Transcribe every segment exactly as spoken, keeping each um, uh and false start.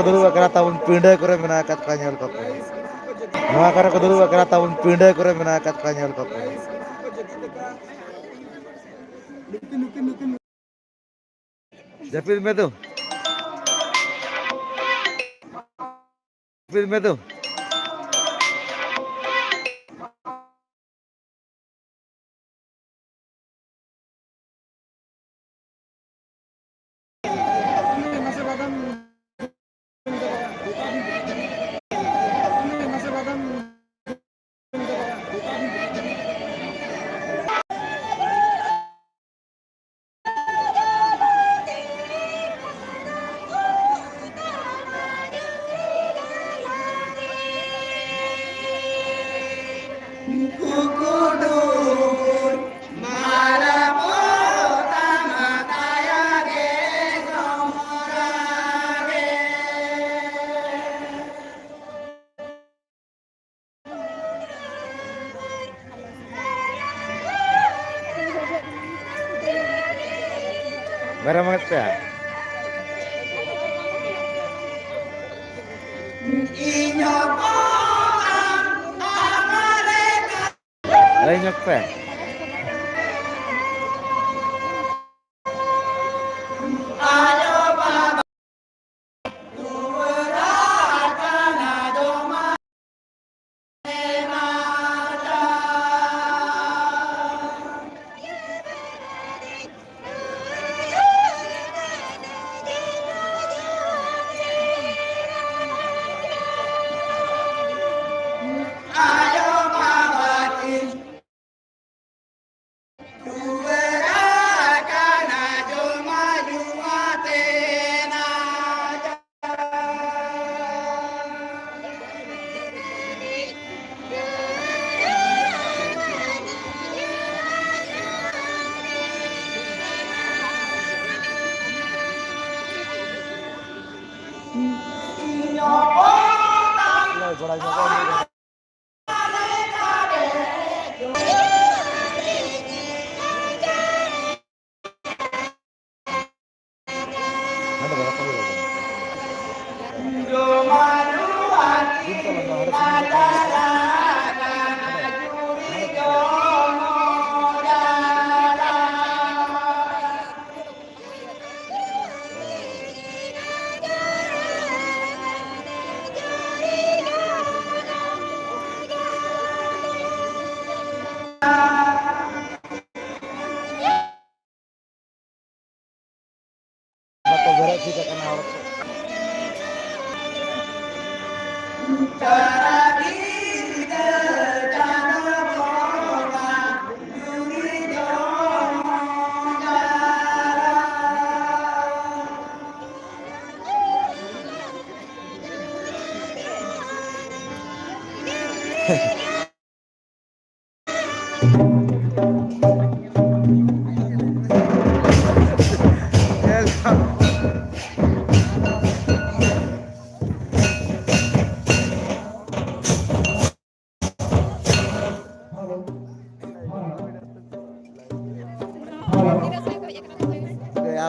ᱫᱩᱲᱩᱵ ᱟᱠᱟᱱᱟ ᱛᱟᱵᱚᱱ ᱯᱤᱸᱰᱟᱹ ᱠᱚᱨᱮ ᱢᱮᱱᱟᱜ ᱟᱠᱟᱫ ᱠᱚᱣᱟ, ᱧᱮᱞ ᱠᱚᱯᱮ᱾ ᱱᱚᱣᱟ ᱠᱚᱨᱮ ᱠᱚ ᱫᱩᱲᱩᱵ ᱟᱠᱟᱱᱟ ᱛᱟᱵᱚᱱ ᱯᱤᱸᱰᱟᱹ ᱠᱚᱨᱮ ᱢᱮᱱᱟᱜ ᱟᱠᱟᱫ ᱠᱚᱣᱟ, ᱧᱮᱞ ᱠᱚᱯᱮ᱾ ᱡᱟᱹᱯᱤᱫ ᱢᱮ ᱫᱩ᱾ ᱡᱟᱹᱯᱤᱫ ᱢᱮ ᱫᱩ᱾ ᱢᱮᱨᱚᱢ ᱮᱱᱮᱡ ᱯᱮ᱾ ᱞᱟᱹᱭ ᱧᱚᱜ ᱯᱮ᱾ ᱵᱟᱠᱚ ᱵᱮᱨᱮᱫ ᱴᱷᱤᱠ ᱟᱠᱟᱱᱟ ᱦᱚᱲ ᱠᱚ᱾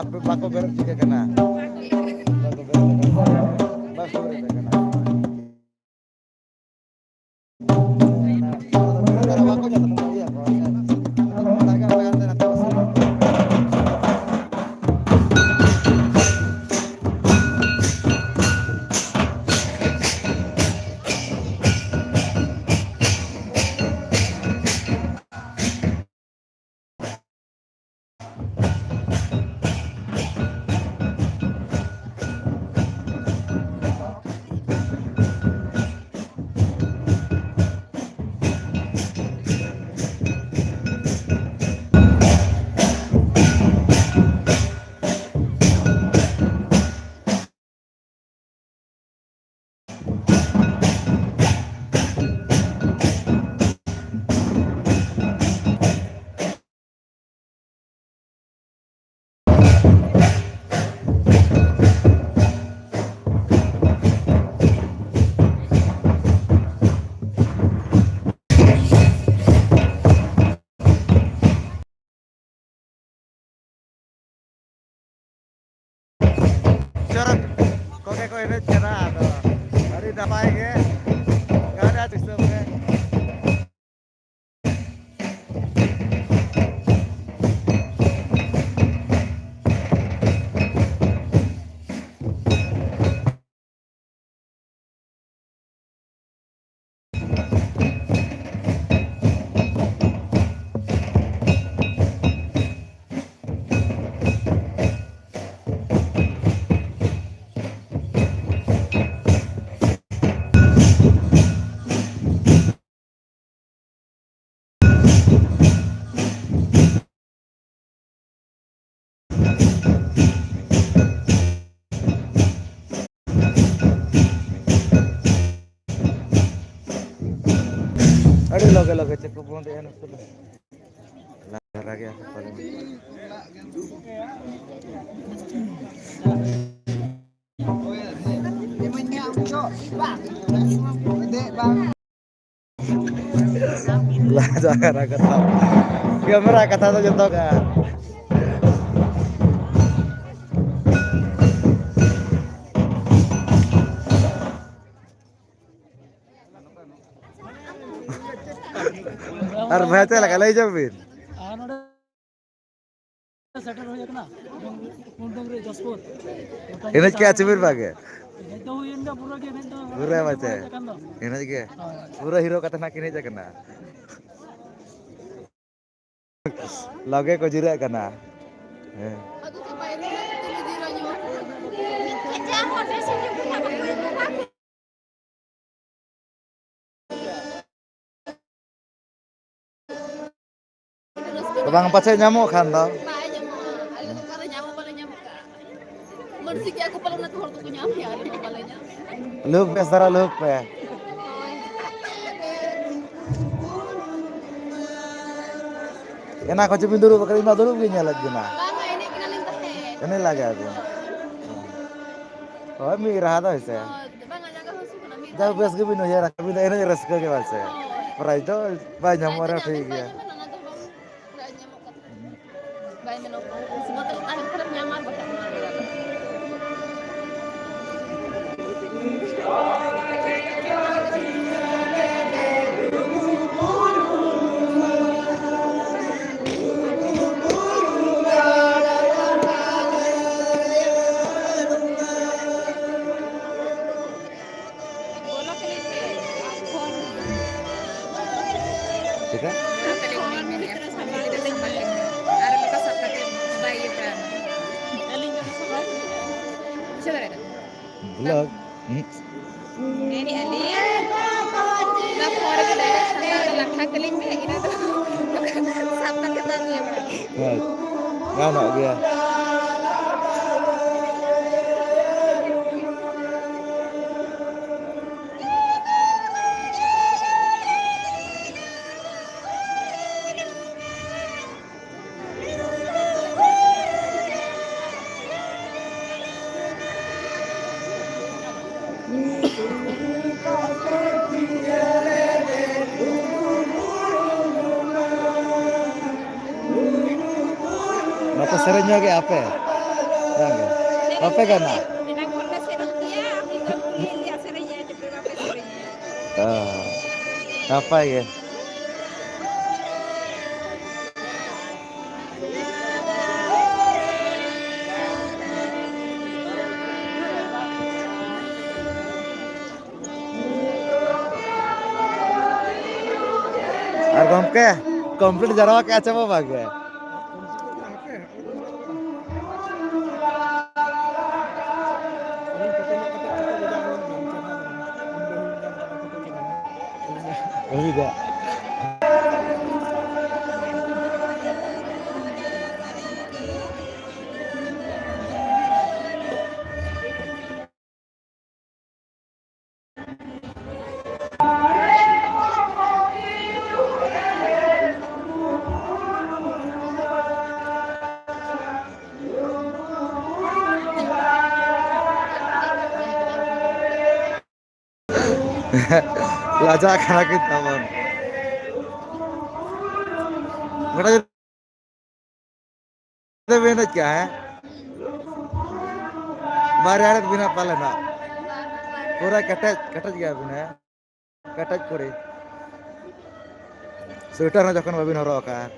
ᱟᱯᱮ ᱵᱟᱠᱚ ᱵᱮᱨᱮᱫ ᱴᱷᱤᱠ ᱟᱠᱟᱱᱟ᱾ ᱵᱟᱠᱚ ᱵᱮᱨᱮᱫ ᱟᱠᱟᱱᱟ᱾ ᱵᱟᱠᱚ ᱵᱮᱨᱮᱫ ᱟᱠᱟᱱᱟ᱾ ᱪᱚᱨᱚᱠ ᱠᱚᱜᱮ ᱠᱚ ᱮᱱᱮᱡ ᱠᱟᱱᱟ᱾ ᱟᱫᱚ ᱟᱹᱰᱤ ᱱᱟᱯᱟᱭ ᱜᱮ᱾ ᱞᱟᱜᱮ ᱪᱮᱫ ᱠᱚ ᱵᱚᱱᱫᱮᱜᱼᱟ ᱱᱩᱠᱩ ᱫᱚ? ᱞᱟᱜᱟ ᱜᱮᱭᱟ ᱠᱚ ᱯᱟᱞᱮᱱ᱾ ᱞᱟᱡᱟ ᱠᱟᱱᱟ ᱠᱟᱛᱷᱟ᱾ ᱠᱮᱢᱮᱨᱟ ᱠᱟᱛᱷᱟ ᱫᱚ ᱡᱚᱛᱚ ᱜᱮ᱾ ᱟᱨ ᱵᱷᱟᱭ ᱪᱮᱫ ᱞᱮᱠᱟ ᱞᱟᱹᱭ ᱡᱚᱝ ᱵᱤᱱ? ᱟᱨ ᱱᱚᱰᱮ ᱥᱮᱴᱮᱨ ᱦᱩᱭ ᱟᱠᱟᱱᱟ, ᱠᱩᱞᱰᱩᱝᱨᱤ ᱡᱚᱥᱯᱩᱨ᱾ ᱮᱱᱮᱡ ᱠᱮᱜᱼᱟ ᱪᱮ ᱵᱤᱱ ᱵᱟᱝ ᱜᱮ? ᱮᱱᱮᱡ ᱫᱚ ᱦᱩᱭᱮᱱ ᱜᱮᱭᱟ ᱯᱩᱨᱟᱹ ᱜᱮ, ᱮᱱᱮᱡ ᱫᱚ ᱯᱩᱨᱟᱹ ᱵᱟᱪᱮ ᱮᱱᱮᱡ ᱠᱟᱱ ᱫᱚ᱾ ᱮᱱᱮᱡ ᱜᱮ? ᱦᱳᱭ᱾ ᱯᱩᱨᱟᱹ ᱦᱤᱨᱳ ᱠᱟᱛᱮ ᱱᱟᱜ ᱠᱤᱱ ᱦᱮᱡ ᱟᱠᱟᱱᱟ᱾ ᱞᱟᱜᱮ ᱠᱚ ᱡᱤᱨᱟᱹᱜ ᱠᱟᱱᱟ᱾ ᱦᱮᱸ᱾ ᱵᱟᱝ ᱯᱟᱪᱷᱮ ᱧᱟᱢᱚᱜ ᱠᱷᱟᱱ ᱫᱚ᱾ ᱵᱟᱭ ᱧᱟᱢᱚᱜᱼᱟ᱾ ᱟᱞᱮ ᱫᱚ ᱚᱠᱟᱨᱮ ᱧᱟᱢ ᱦᱚᱸ ᱵᱟᱞᱮ ᱧᱟᱢ ᱟᱠᱟᱫᱼᱟ᱾ ᱢᱟᱹᱱᱥᱤ ᱜᱮᱭᱟ ᱠᱚ ᱯᱟᱞᱮ, ᱚᱱᱟᱛᱮ ᱦᱚᱲ ᱫᱚᱠᱚ ᱧᱟᱢ ᱜᱮᱭᱟ, ᱟᱞᱮ ᱫᱚ ᱵᱟᱞᱮ ᱧᱟᱢ᱾ ᱞᱩᱦᱩᱠ ᱯᱮ, ᱥᱟᱨᱟ ᱞᱩᱦᱩᱠ ᱯᱮ᱾ ᱦᱳᱭ᱾ ᱮᱱᱟ ᱠᱷᱚᱱ ᱪᱮᱫ ᱵᱤᱱ ᱫᱩᱲᱩᱵ ᱟᱠᱟᱱᱟ? ᱤᱧ ᱢᱟ ᱫᱩᱲᱩᱵ ᱜᱤᱧ ᱧᱮᱞᱮᱫ ᱵᱤᱱᱟ᱾ ᱵᱟᱝᱟ, ᱮᱱᱮᱡ ᱠᱟᱱᱟᱞᱤᱧ ᱛᱟᱦᱮᱸᱫ᱾ ᱮᱱᱮᱡ ᱞᱟᱜᱟᱜ ᱟᱵᱤᱱ᱾ ᱦᱳᱭ, ᱢᱤᱫ ᱨᱟᱦᱟ ᱫᱚ ᱦᱮᱸ ᱥᱮ᱾ ᱦᱳᱭ, ᱵᱟᱝᱟ, ᱡᱟᱸᱜᱟ ᱦᱟᱹᱥᱩ ᱠᱟᱱᱟ, ᱢᱤᱫ ᱡᱟᱦᱳᱠ, ᱨᱟᱦᱟ ᱵᱮᱥ ᱜᱮᱵᱤᱱ ᱩᱭᱦᱟᱹᱨ ᱟᱠᱟᱫ ᱵᱤᱱᱟ, ᱮᱱᱮᱡ ᱨᱟᱹᱥᱠᱟᱹ ᱜᱮ ᱵᱟᱝ ᱥᱮ? ᱦᱳᱭ᱾ ᱯᱨᱟᱭᱤᱡᱽ ᱫᱚ ᱵᱟᱭ ᱯᱨᱟᱭᱤᱡᱽ ᱧᱟᱢᱚᱜ ᱫᱚ ᱨᱮᱦᱚᱸ ᱧᱟᱢ ᱴᱷᱤᱠ ᱵᱟᱭ ᱜᱮᱭᱟ᱾ ᱧᱟᱢᱟ, ᱚᱱᱟ ᱫᱚ ᱵᱟᱝ᱾ ᱯᱨᱟᱭᱤᱡᱽ ᱧᱟᱢᱚᱜ ᱠᱟᱱᱟ᱾ ᱵᱟᱭ ᱢᱮᱱᱚᱜ ᱠᱟᱱᱟ, ᱠᱩᱥᱤ ᱢᱚᱛᱚ ᱛᱟᱦᱮᱱ ᱠᱷᱟᱱᱮᱢ ᱧᱟᱢᱟ ᱟᱨ ᱵᱟᱠᱷᱟᱱ ᱵᱟᱝ᱾ ᱪᱮᱠᱟ? ᱟᱨ ᱱᱚᱝᱠᱟ ᱥᱟᱵ ᱠᱟᱛᱮ ᱵᱟᱭ ᱤᱭᱟᱹ ᱵᱟᱲᱟ ᱟᱠᱟᱱᱟ᱾ ᱵᱩᱡᱷᱟᱹᱣ ᱫᱟᱲᱮᱭᱟᱜ ᱠᱟᱱᱟ? Vlog? ᱦᱩᱸ? ᱢᱮᱱᱮᱫᱼᱟ ᱞᱤᱧ, ᱚᱱᱟ ᱯᱷᱳᱱ ᱨᱮᱜᱮ direct ᱥᱟᱵ ᱠᱟᱛᱮ ᱞᱟᱴᱷᱟ ᱠᱟᱹᱞᱤᱧ ᱢᱮ, ᱤᱱᱟᱹ ᱫᱚ ᱥᱟᱵ ᱠᱟᱛᱮ ᱵᱟᱝ ᱤᱭᱟᱹ ᱵᱟᱲᱟ᱾ ᱦᱮᱸ, ᱜᱟᱱᱚᱜ ᱜᱮᱭᱟ᱾ ᱵᱟᱯᱮ ᱥᱮᱨᱮᱧ ᱧᱚᱜᱮᱜᱼᱟ ᱯᱮ? ᱵᱟᱝ ᱜᱮ? ᱵᱟᱯᱮ ᱜᱟᱱᱟ? ᱮᱱᱟᱝ ᱠᱷᱚᱱ ᱞᱮ ᱥᱮᱨᱮᱧ ᱜᱮᱭᱟ, ᱟᱯᱮ ᱫᱚ ᱠᱩᱞᱤᱭᱮᱫ ᱞᱮᱭᱟ, ᱥᱮᱨᱮᱧ ᱮᱫᱼᱟ ᱪᱮ ᱯᱮ, ᱵᱟᱯᱮ ᱥᱮᱨᱮᱧ ᱮᱫᱼᱟ? ᱚ, ᱱᱟᱯᱟᱭ ᱜᱮ᱾ ᱟᱨ ᱜᱚᱢᱠᱮ, complete ᱡᱟᱨᱣᱟ ᱠᱮᱜᱼᱟ ᱪᱮ ᱵᱟᱵᱟ ᱜᱮ? ᱩᱱᱤ ᱫᱚ᱾ ᱞᱟᱡᱟᱜ ᱠᱟᱱᱟ ᱠᱤᱱ ᱛᱟᱵᱚᱱ᱾ ᱜᱚᱴᱟ ᱡᱩᱫᱤ ᱵᱤᱱ ᱮᱱᱮᱡ ᱠᱮᱜᱼᱟ, ᱦᱮᱸ? ᱵᱟᱨᱭᱟ ᱨᱮ ᱵᱤᱱᱟ ᱯᱟᱞᱮ ᱱᱟᱜ᱾ ᱯᱩᱨᱟᱹ ᱠᱮᱴᱮᱡ, ᱠᱮᱴᱮᱡ ᱜᱮᱭᱟ ᱵᱤᱱ, ᱦᱮᱸ? ᱠᱮᱴᱮᱡ ᱠᱩᱲᱤ᱾ ᱥᱩᱭᱮᱴᱟᱨ ᱦᱚᱸ ᱡᱚᱠᱷᱚᱱ ᱵᱟᱹᱵᱤᱱ ᱦᱚᱨᱚᱜ ᱟᱠᱟᱫᱼᱟ᱾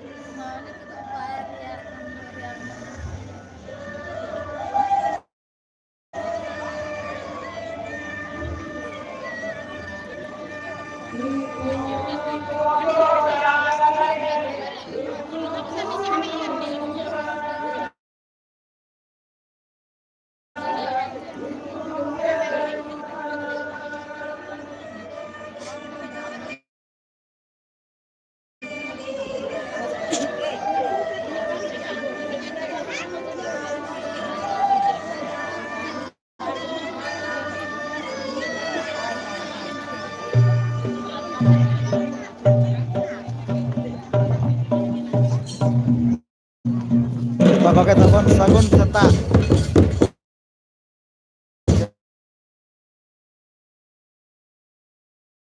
ᱵᱟᱵᱟ ᱜᱮ ᱛᱟᱵᱚᱱ ᱥᱟᱹᱜᱩᱱ ᱥᱮᱛᱟᱜ᱾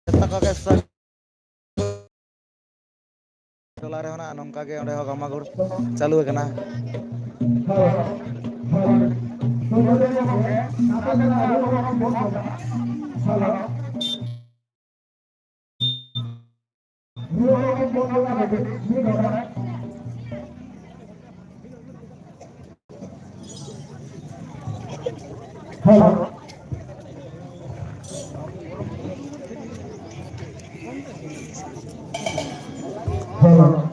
ᱡᱚᱛᱚ ᱠᱚᱜᱮ ᱥᱟᱹᱜᱩᱱ᱾ ᱴᱚᱞᱟ ᱨᱮᱦᱚᱸ ᱱᱟᱜ ᱱᱚᱝᱠᱟ ᱜᱮ ᱚᱸᱰᱮ ᱦᱚᱸ ᱜᱟᱢᱟᱜᱩᱲ ᱪᱟᱹᱞᱩ ᱟᱠᱟᱱᱟ᱾ Hello. Hello. Hello.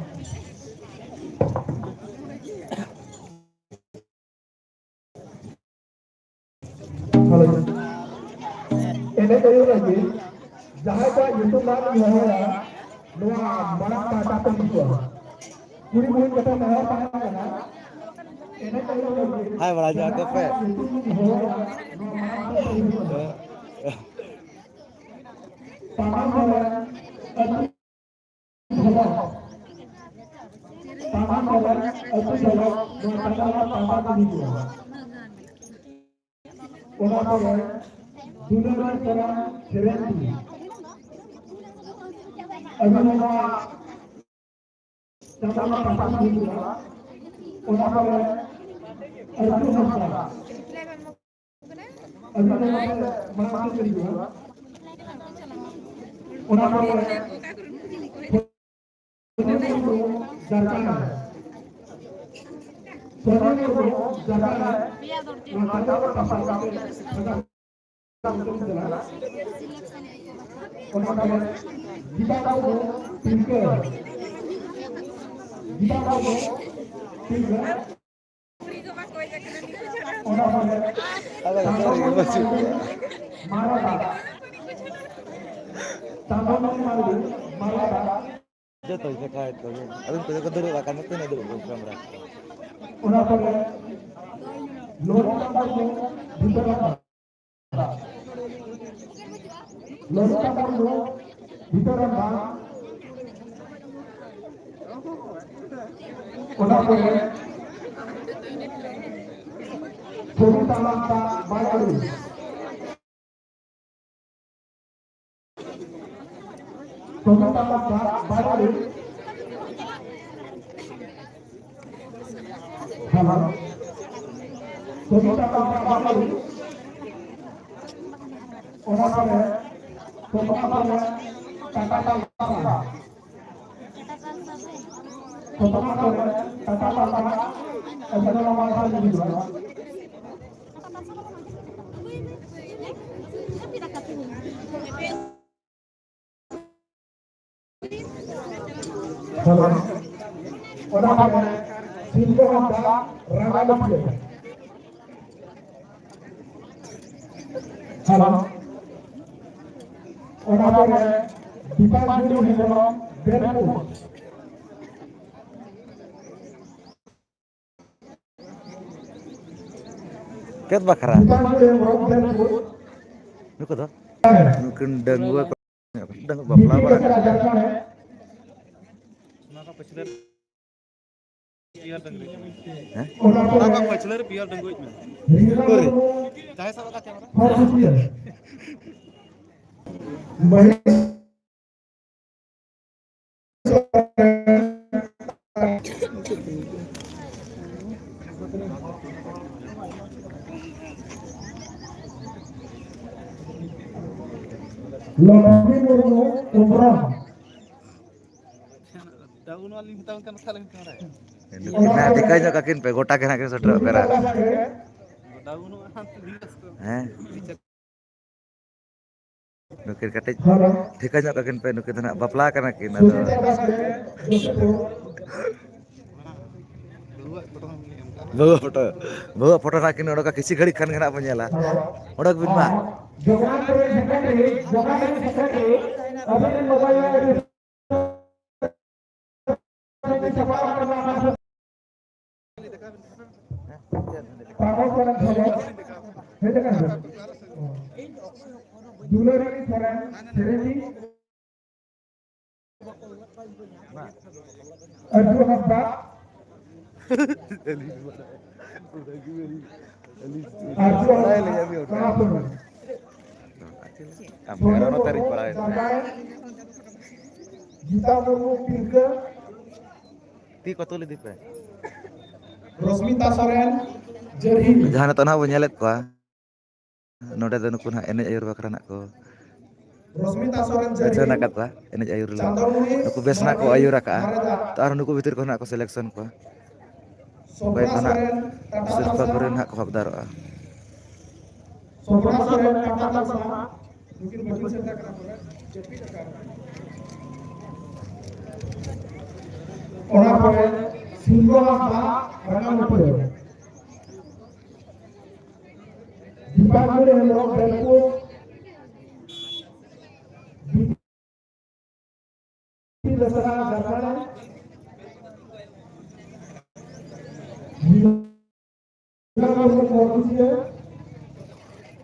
ᱮᱱᱮᱡ ᱟᱹᱭᱩᱨ ᱞᱟᱹᱜᱤᱫ ᱡᱟᱦᱟᱸᱭ ᱠᱚᱣᱟᱜ ᱧᱩᱛᱩᱢ ᱱᱟᱦᱟᱜ ᱞᱤᱧ ᱦᱚᱦᱚᱭᱟ, ᱱᱚᱣᱟ ᱢᱟᱲᱟᱝ ᱯᱟᱦᱴᱟ ᱛᱮ ᱦᱤᱡᱩᱜᱼᱟ᱾ ᱠᱩᱲᱤ ᱠᱩᱲᱤ ᱠᱟᱛᱮ ᱱᱮᱦᱚᱨ ᱛᱟᱦᱮᱸ ᱠᱟᱱᱟ᱾ ᱮᱱᱮᱡ ᱟᱹᱭᱩᱨ ᱞᱟᱹᱜᱤᱫ ᱦᱟᱭ ᱵᱟᱲᱟ ᱧᱚᱜ ᱟᱠᱚ ᱯᱮ᱾ ᱡᱟᱦᱟᱸᱭ ᱠᱚᱣᱟᱜ ᱧᱩᱛᱩᱢ ᱞᱤᱧ ᱦᱚᱦᱚᱭᱟ, ᱱᱚᱣᱟ ᱢᱟᱲᱟᱝ ᱯᱟᱦᱴᱟ ᱛᱮ ᱦᱤᱡᱩᱜᱼᱟ᱾ ᱛᱟᱢᱟᱢ ᱦᱚᱲ ᱟᱹᱛᱩ ᱛᱟᱢᱟᱢ ᱦᱚᱲ ᱟᱹᱛᱩ ᱥᱚᱲᱚᱠ ᱱᱚᱣᱟ ᱛᱟᱞᱟ ᱛᱟᱞᱟ ᱛᱮ ᱦᱤᱡᱩᱜᱼᱟ᱾ ᱚᱱᱟ ᱯᱚᱨᱮ ᱫᱩᱞᱟᱹᱲ ᱛᱚᱨᱟ ᱥᱮᱨᱮᱧ ᱟᱹᱵᱤᱱ ᱱᱚᱣᱟ ᱪᱟᱸᱫᱳ ᱯᱟᱥᱟ ᱦᱩᱭᱩᱜᱼᱟ᱾ ᱚᱱᱟ ᱯᱚᱨᱮ ᱟᱹᱨᱡᱩ ᱦᱟᱸᱥᱫᱟ ᱟᱹᱵᱤᱱ ᱱᱚᱣᱟ ᱢᱟᱲᱟᱝ ᱥᱮᱫ ᱦᱤᱡᱩᱜᱼᱟ᱾ ᱚᱱᱟ ᱯᱚᱨᱮ ᱥᱚᱨᱮᱱ ᱢᱩᱨᱢᱩ ᱡᱷᱟᱲᱠᱷᱚᱸᱰ ᱨᱮ᱾ ᱥᱚᱨᱮᱱ ᱢᱩᱨᱢᱩ ᱡᱷᱟᱲᱠᱷᱚᱸᱰ ᱨᱮ᱾ ᱱᱚᱣᱟ ᱪᱟᱸᱫᱳ ᱯᱟᱥᱟ ᱠᱟᱛᱮ ᱚᱱᱟ ᱯᱚᱨᱮ ᱜᱤᱛᱟ ᱢᱩᱨᱢᱩ ᱛᱤᱞᱠᱟᱹ᱾ ᱜᱤᱛᱟ ᱢᱩᱨᱢᱩ ᱛᱤᱞᱠᱟᱹ᱾ ᱚᱱᱟ ᱯᱚᱨᱮ ᱟᱞᱮ ᱫᱚ ᱥᱟᱹᱨᱤ ᱜᱮ ᱵᱟᱹᱪᱩᱜ᱾ ᱢᱟᱨᱟᱰᱟ᱾ ᱪᱟᱸᱫᱚᱱ ᱢᱟᱨᱰᱤ, ᱢᱟᱨᱟᱰᱟ᱾ ᱡᱚᱛᱚ ᱜᱮ ᱠᱟᱭ ᱛᱚᱵᱮ᱾ ᱟᱹᱵᱤᱱ ᱠᱚᱫᱚ ᱠᱚ ᱫᱩᱲᱩᱵ ᱟᱠᱟᱱ ᱛᱮ ᱫᱩᱲᱩᱵ ᱠᱚ ᱠᱟᱢᱨᱟ᱾ ᱚᱱᱟ ᱯᱚᱨᱮ ᱞᱚᱞᱤᱛᱟ ᱢᱩᱨᱢᱩ, ᱵᱷᱤᱛᱟᱹᱨᱟᱢ᱾ ᱞᱚᱞᱤᱛᱟ ᱢᱩᱨᱢᱩ, ᱵᱷᱤᱛᱟᱹᱨᱟᱢ ᱵᱟᱸᱫᱷ᱾ ᱚᱱᱟ ᱯᱚᱨᱮ ᱥᱚᱨᱤᱛᱟ ᱦᱟᱸᱥᱫᱟ, ᱵᱟᱭᱟᱲᱤ᱾ ᱥᱚᱵᱤᱛᱟ ᱞᱟᱝᱠᱟ ᱵᱟᱲᱟᱞᱤ᱾ ᱦᱮᱞᱳ᱾ ᱥᱚᱵᱤᱛᱟ ᱞᱟᱝᱠᱟ ᱵᱟᱲᱟᱞᱤ᱾ ᱚᱱᱟ ᱯᱚᱨᱮ, ᱚᱱᱟ ᱯᱚᱨᱮ ᱴᱟᱴᱟ ᱞᱟᱝᱠᱟ᱾ ᱚᱱᱟ ᱯᱚᱨᱮ ᱴᱟᱴᱟ ᱞᱟᱝᱠᱟ᱾ ᱮᱵᱷᱮᱱ ᱱᱚᱣᱟ ᱢᱟᱲᱟᱝ ᱥᱮᱫ ᱤᱫᱤ ᱦᱩᱭᱩᱜᱼᱟ᱾ ᱦᱮᱞᱳ᱾ ᱚᱱᱟ ᱯᱚᱨᱮ ᱥᱤᱞᱫᱟᱹ ᱦᱟᱸᱥᱫᱟ ᱨᱟᱸᱜᱟᱞᱩᱠᱷᱤᱭᱟᱹ᱾ ᱦᱮᱞᱳ᱾ ᱚᱱᱟ ᱯᱚᱨᱮ ᱫᱤᱯᱟᱧᱡᱚᱞᱤ ᱦᱮᱢᱵᱨᱚᱢ ᱵᱮᱱᱯᱩᱨ᱾ ᱪᱮᱫ ᱵᱟᱠᱷᱨᱟ? ᱫᱤᱯᱟᱧᱡᱚᱞᱤ ᱦᱮᱢᱵᱨᱚᱢ ᱵᱮᱱᱯᱩᱨ᱾ ᱱᱩᱠᱩ ᱫᱚ? ᱦᱮᱸ᱾ ᱱᱩᱠᱤᱱ ᱰᱟᱺᱜᱩᱣᱟᱹ ᱠᱚ, ᱰᱟᱺᱜᱩᱣᱟᱹ ᱵᱟᱯᱞᱟ ᱵᱟᱲᱟ ᱠᱟᱱᱟ᱾ ᱚᱱᱟ ᱠᱚ ᱯᱟᱹᱪᱷᱞᱟᱹ ᱨᱮ ᱯᱤᱭᱟᱨ ᱰᱟᱹᱝᱨᱤ᱾ ᱦᱮᱸ? ᱚᱱᱟ ᱠᱚ ᱯᱟᱹᱪᱷᱞᱟᱹ ᱨᱮ ᱯᱤᱭᱟᱨ ᱰᱟᱹᱝᱨᱤ ᱢᱮᱱᱟᱜᱼᱟ᱾ ᱚᱠᱚᱭ? ᱡᱟᱦᱟᱸᱭ ᱥᱟᱵ ᱟᱠᱟᱫ ᱠᱮᱢᱮᱨᱟ᱾ ᱞᱚᱠᱷᱢᱤ ᱢᱩᱨᱢᱩ, ᱩᱢᱨᱟᱢ᱾ ᱰᱟᱣᱩᱱ ᱟᱹᱞᱤᱧ ᱢᱮᱛᱟᱵᱮᱱ ᱠᱟᱱᱟ, ᱛᱟᱦᱞᱮ ᱵᱮᱱ ᱠᱮᱢᱮᱨᱟᱭᱟ᱾ ᱱᱩᱠᱤᱱ ᱦᱟᱸᱜ ᱴᱷᱤᱠᱟᱹ ᱧᱚᱜ ᱠᱟᱹᱠᱤᱱ ᱯᱮ, ᱜᱚᱴᱟ ᱜᱮ ᱦᱟᱸᱜ ᱠᱤᱱ ᱥᱮᱴᱮᱨᱚᱜ ᱯᱮᱲᱟ᱾ ᱰᱟᱣᱩᱱ ᱟᱹᱞᱤᱧ ᱢᱮᱛᱟᱵᱮᱱ ᱠᱟᱱᱟ᱾ ᱦᱮᱸ᱾ ᱱᱩᱠᱤᱱ ᱠᱟᱹᱴᱤᱡ ᱴᱷᱤᱠᱟᱹ ᱧᱚᱜ ᱠᱟᱹᱠᱤᱱ ᱯᱮ, ᱱᱩᱠᱤᱱ ᱫᱚ ᱱᱟᱜ ᱵᱟᱯᱞᱟ ᱠᱟᱱᱟ ᱠᱤᱱ, ᱟᱫᱚ ᱵᱟᱹᱦᱩᱣᱟᱜ ᱯᱷᱳᱴᱳ, ᱵᱟᱹᱦᱩᱣᱟᱜ ᱯᱷᱳᱴᱳ ᱱᱟᱜ ᱠᱤᱱ ᱚᱰᱚᱠᱟ, ᱠᱤᱪᱷᱩ ᱜᱷᱟᱹᱲᱤᱡ ᱠᱷᱟᱱ ᱜᱮ ᱱᱟᱜ ᱵᱚᱱ ᱧᱮᱞᱟ᱾ ᱚᱰᱚᱠ ᱵᱤᱱ ᱢᱟ᱾ ᱡᱚᱜᱟᱱ ᱨᱮᱱ ᱥᱮᱠᱨᱮᱴᱟᱨᱤ, ᱡᱚᱜᱟᱱ ᱨᱮᱱ ᱥᱮᱠᱨᱮᱴᱟᱨᱤ, ᱟᱹᱵᱤᱱ ᱨᱮᱱ ᱢᱳᱵᱟᱭᱤᱞ ᱨᱮ ᱟᱹᱰᱤ ᱯᱟᱜᱚᱞ ᱠᱚᱨᱮᱱ ᱠᱷᱚᱵᱚᱨ ᱦᱮᱡ ᱟᱠᱟᱱᱟ᱾ ᱫᱩᱞᱟᱹᱲᱤ ᱥᱚᱨᱮᱱ, ᱥᱮᱨᱮᱧᱤᱡ ᱟᱨᱡᱩ ᱦᱟᱸᱥᱫᱟ᱾ ᱟᱨᱡᱩ ᱦᱟᱸᱥᱫᱟ, ᱠᱟᱱᱟ ᱥᱚᱨᱮᱱ᱾ ᱟᱢ ᱮᱜᱟᱨᱚ ᱛᱟᱹᱨᱤᱠᱷ ᱯᱟᱲᱟᱣ ᱮᱱᱟ᱾ ᱫᱟᱸᱥᱟᱭ᱾ ᱜᱤᱛᱟ ᱢᱩᱨᱢᱩ, ᱛᱤᱞᱠᱟᱹ᱾ ᱛᱤ ᱠᱚ ᱛᱩᱞ ᱤᱫᱤ ᱯᱮ᱾ ᱨᱚᱥᱢᱤᱛᱟ ᱥᱚᱨᱮᱱ, ᱡᱟᱹᱨᱦᱤ᱾ ᱡᱟᱦᱟᱸ ᱱᱤᱛᱚᱜ ᱱᱟᱦᱟᱜ ᱵᱚᱱ ᱧᱮᱞᱮᱫ ᱠᱚᱣᱟ, ᱱᱚᱰᱮ ᱫᱚ ᱱᱩᱠᱩ ᱱᱟᱦᱟᱜ ᱮᱱᱮᱡ ᱟᱹᱭᱩᱨ ᱵᱟᱠᱷᱨᱟ ᱱᱟᱜ ᱠᱚ ᱨᱚᱥᱢᱤᱛᱟ ᱥᱚᱨᱮᱱ, ᱡᱟᱹᱨᱦᱤ᱾ ᱵᱟᱪᱷᱚᱱ ᱟᱠᱟᱫ ᱠᱚᱣᱟ ᱮᱱᱮᱡ ᱟᱹᱭᱩᱨ ᱞᱟᱹᱜᱤᱫ᱾ ᱪᱟᱸᱫᱚᱢᱩᱱᱤ, ᱱᱩᱠᱩ ᱵᱮᱥ ᱱᱟᱜ ᱠᱚ ᱢᱟᱨᱰᱤ, ᱟᱹᱭᱩᱨ ᱟᱠᱟᱫᱼᱟ᱾ ᱢᱟᱨᱮᱫᱟ᱾ ᱛᱚ, ᱟᱨ ᱱᱩᱠᱩ ᱵᱷᱤᱛᱤᱨ ᱠᱷᱚᱱ ᱱᱟᱜ ᱠᱚ selection ᱠᱚᱣᱟ᱾ ᱥᱚᱯᱱᱟ ᱚᱠᱟᱱᱟᱜ ᱥᱚᱨᱮᱱ, ᱴᱟᱴᱟ ᱥᱤᱨᱯᱟᱹ ᱛᱟᱞᱥᱟ᱾ ᱠᱚᱨᱮ ᱱᱟᱜ ᱠᱚ ᱦᱚᱠᱫᱟᱨᱚᱜᱼᱟ᱾ ᱥᱚᱯᱱᱟ ᱥᱚᱨᱮᱱ, ᱴᱟᱴᱟ ᱛᱟᱞᱥᱟ᱾ ᱱᱩᱠᱤᱱ ᱵᱟᱹᱠᱤᱱ ᱥᱮᱴᱮᱨ ᱠᱟᱱᱟ ᱯᱟᱞᱮ, ᱡᱟᱹᱯᱤᱫ ᱟᱠᱟᱫ ᱠᱤᱱ᱾ ᱚᱱᱟ ᱯᱚᱨᱮ ᱥᱤᱝᱜᱚ ᱦᱟᱸᱥᱫᱟ, ᱨᱟᱸᱜᱟᱢᱟᱹᱴᱤᱭᱟᱹ᱾ ᱫᱤᱯᱟᱧᱡᱚᱞᱤ ᱦᱮᱢᱵᱨᱚᱢ, ᱵᱮᱞᱯᱩᱨ᱾ ᱵᱤᱯᱤ ᱵᱮᱥᱨᱟ, ᱡᱷᱟᱲᱠᱷᱚᱸᱰ᱾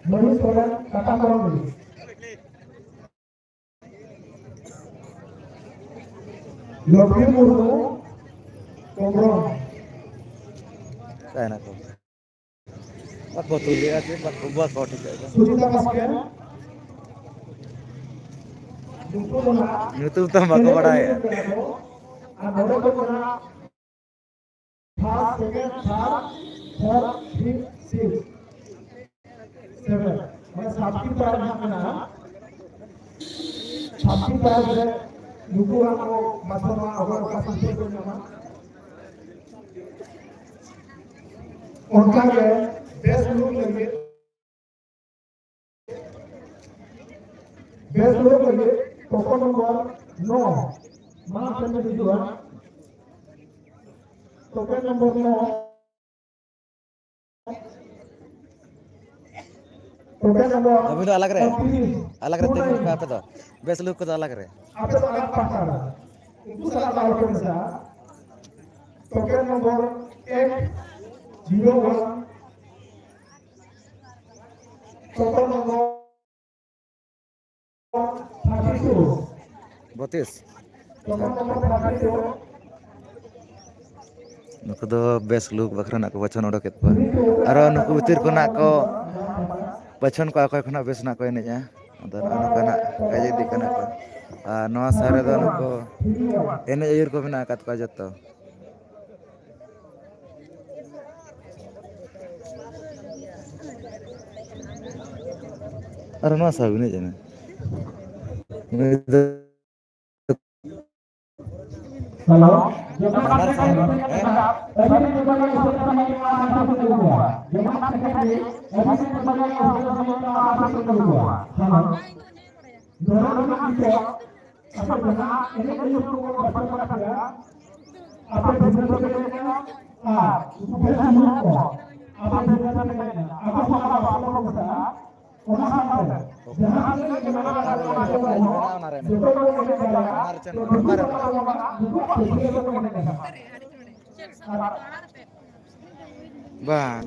ᱢᱚᱭᱩᱨ ᱥᱚᱨᱮᱱ, ᱠᱟᱴᱟ ᱠᱚᱨᱚᱱᱰᱤ᱾ ᱞᱚᱠᱠᱷᱤ ᱢᱩᱨᱢᱩ, ᱠᱚᱢᱨᱚᱢ᱾ ᱛᱟᱦᱮᱱᱟ ᱠᱚ᱾ ᱵᱟᱠᱚ ᱛᱩᱞᱮᱜᱼᱟ ᱪᱮ ᱵᱟᱠᱚ, ᱵᱟᱠᱚ ᱴᱷᱤᱠᱟᱹᱭᱮᱫᱟ᱾ ᱥᱩᱡᱤᱛᱟ ᱵᱟᱥᱠᱮ᱾ ᱧᱩᱛᱩᱢ ᱫᱚ ᱱᱟᱦᱟᱜ ᱧᱩᱛᱩᱢ ᱛᱟᱢ ᱵᱟᱠᱚ ᱵᱟᱲᱟᱭᱟ᱾ ᱟᱨ ᱱᱚᱰᱮ ᱠᱷᱚᱱ ᱫᱚ ᱱᱟᱦᱟᱜ first, second, third, fourth, fifth, sixth, seven, ᱢᱟᱱᱮ ᱥᱟᱛᱴᱤ prize ᱱᱟᱦᱟᱜ ᱢᱮᱱᱟᱜᱼᱟ᱾ ᱥᱟᱛᱴᱤ prize ᱨᱮ ᱱᱩᱠᱩ ᱦᱟᱸᱜ ᱠᱚ ᱵᱟᱪᱷᱚᱱᱚᱜᱼᱟ, ᱚᱠᱚᱭ ᱚᱠᱟ ᱥᱤᱨᱯᱟᱹ ᱠᱚ ᱧᱟᱢᱟ᱾ ᱚᱱᱠᱟᱜᱮ best look ᱞᱟᱹᱜᱤᱫ, best look ᱞᱟᱹᱜᱤᱫ token number ᱱᱚ ᱢᱟᱲᱟᱝ ᱥᱮᱫ ᱵᱤᱱ ᱦᱤᱡᱩᱜᱼᱟ᱾ Token number ᱱᱚ᱾ Token number ᱟᱹᱵᱤᱱ ᱫᱚ ᱟᱞᱟᱜᱽ ᱨᱮ? ᱯᱚᱸᱭᱛᱨᱤᱥ᱾ ᱟᱞᱟᱜᱽ ᱨᱮ ᱛᱤᱸᱜᱩ ᱯᱮ ᱟᱯᱮ ᱫᱚ᱾ Best look ᱠᱚᱫᱚ ᱟᱞᱟᱜᱽ ᱨᱮ᱾ ᱟᱯᱮ ᱫᱚ ᱟᱞᱟᱜᱽ ᱯᱟᱦᱴᱟ ᱨᱮ᱾ ᱩᱱᱠᱩ ᱥᱟᱞᱟᱜ ᱫᱚ ᱟᱞᱚᱯᱮ ᱢᱮᱥᱟᱜᱼᱟ᱾ Token number eight zero one᱾ Token number thirty two. ᱵᱚᱛᱤᱥ᱾ Token number thirty two. ᱱᱩᱠᱩ ᱫᱚ best look ᱵᱟᱠᱷᱨᱟ ᱱᱟᱜ ᱠᱚ ᱵᱟᱪᱷᱚᱱ ᱚᱰᱚᱠᱮᱫ ᱠᱚᱣᱟ᱾ ᱟᱨᱚ ᱱᱩᱠᱩ ᱵᱷᱤᱛᱤᱨ ᱠᱷᱚᱱᱟᱜ ᱠᱚ ᱵᱟᱪᱷᱚᱱ ᱠᱚᱣᱟ ᱚᱠᱚᱭ ᱠᱷᱚᱱᱟᱜ ᱵᱮᱥ ᱱᱟᱜ ᱠᱚ ᱮᱱᱮᱡᱼᱟ᱾ ᱟᱫᱚ ᱱᱚᱜᱼᱚ ᱱᱚᱝᱠᱟ ᱱᱟᱜ ᱦᱮᱡ ᱤᱫᱤᱜ ᱠᱟᱱᱟ ᱠᱚ᱾ ᱟᱨ ᱱᱚᱣᱟ ᱥᱟᱭ ᱨᱮᱫᱚ ᱱᱩᱠᱩ ᱮᱱᱮᱡ ᱟᱹᱭᱩᱨ ᱠᱚ ᱢᱮᱱᱟᱜ ᱟᱠᱟᱫ ᱠᱚᱣᱟ ᱡᱚᱛᱚ᱾ ᱟᱨ ᱱᱚᱣᱟ ᱥᱟᱭ ᱮᱱᱮᱡ ᱮᱱᱟ᱾ ᱱᱩᱭ ᱫᱚ ᱦᱮᱞᱳ᱾ ᱦᱮᱸ? ᱦᱮᱞᱳ᱾ ᱟᱯᱮ ᱡᱟᱦᱟᱸ ᱮᱱᱮᱡ ᱟᱹᱭᱩᱨ ᱠᱚ ᱵᱟᱯᱞᱟ ᱠᱟᱱᱟ, ᱟᱯᱮ ᱵᱷᱤᱱᱟᱹ ᱵᱷᱤᱱᱟᱹ ᱮᱱᱮᱡ ᱟᱨ ᱩᱱᱠᱩ ᱵᱮᱥ ᱧᱚᱜ ᱠᱚ, ᱟᱯᱮ ᱵᱷᱤᱱᱟᱹ ᱵᱷᱤᱱᱟᱹ ᱮᱱᱮᱡ, ᱟᱵᱚ ᱥᱟᱶᱛᱟ ᱵᱟᱯᱞᱟ ᱵᱚᱱ ᱢᱮᱛᱟᱜᱼᱟ, ᱚᱱᱟ ᱥᱟᱶᱛᱮ ᱡᱟᱦᱟᱸ ᱛᱤᱱᱟᱹᱜ ᱜᱮ ᱢᱮᱱᱟᱜ ᱟᱠᱟᱫ ᱵᱚᱱᱟ, ᱡᱚᱛᱚ ᱵᱚᱱ ᱮᱱᱮᱡ ᱫᱟᱲᱮᱭᱟᱜᱼᱟ᱾ ᱛᱚ ᱡᱚᱛᱚ ᱠᱚ ᱟᱵᱚᱣᱟᱜ ᱱᱩᱠᱩᱣᱟᱜ ᱯᱟᱹᱴᱭᱟᱹ ᱨᱮᱵᱚᱱ ᱮᱱᱮᱡ ᱫᱟᱲᱮᱭᱟᱜᱼᱟ᱾ ᱵᱟᱝ᱾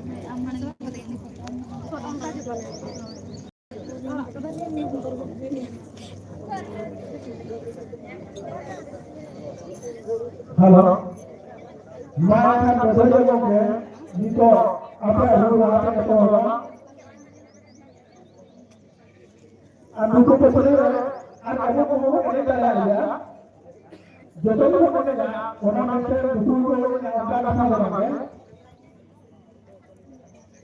ᱦᱮᱞᱳ, ᱢᱟ ᱮᱱᱠᱷᱟᱱ ᱵᱟᱹᱵᱟᱹᱭ ᱜᱚᱢᱠᱮ, ᱱᱤᱛᱚᱜ ᱟᱯᱮᱭᱟᱜ ᱦᱩᱲᱩ ᱨᱚᱦᱚᱭ ᱯᱮ ᱮᱛᱚᱦᱚᱵᱟ᱾ ᱟᱨ ᱱᱩᱠᱩ ᱯᱟᱹᱴᱷᱩᱣᱟᱹ ᱨᱮ ᱟᱨ ᱟᱵᱚ ᱠᱚᱵᱚᱱ ᱮᱱᱮᱡ ᱫᱟᱲᱮᱭᱟᱜ ᱜᱮᱭᱟ᱾ ᱡᱚᱛᱚ ᱜᱮᱵᱚᱱ ᱮᱱᱮᱡᱟ, ᱚᱱᱟ ᱢᱮᱱᱛᱮ ᱱᱩᱠᱩ ᱠᱚ ᱮᱱᱮᱡᱟ, ᱚᱱᱠᱟ ᱠᱟᱛᱷᱟ ᱫᱚ ᱵᱟᱝ ᱜᱮ᱾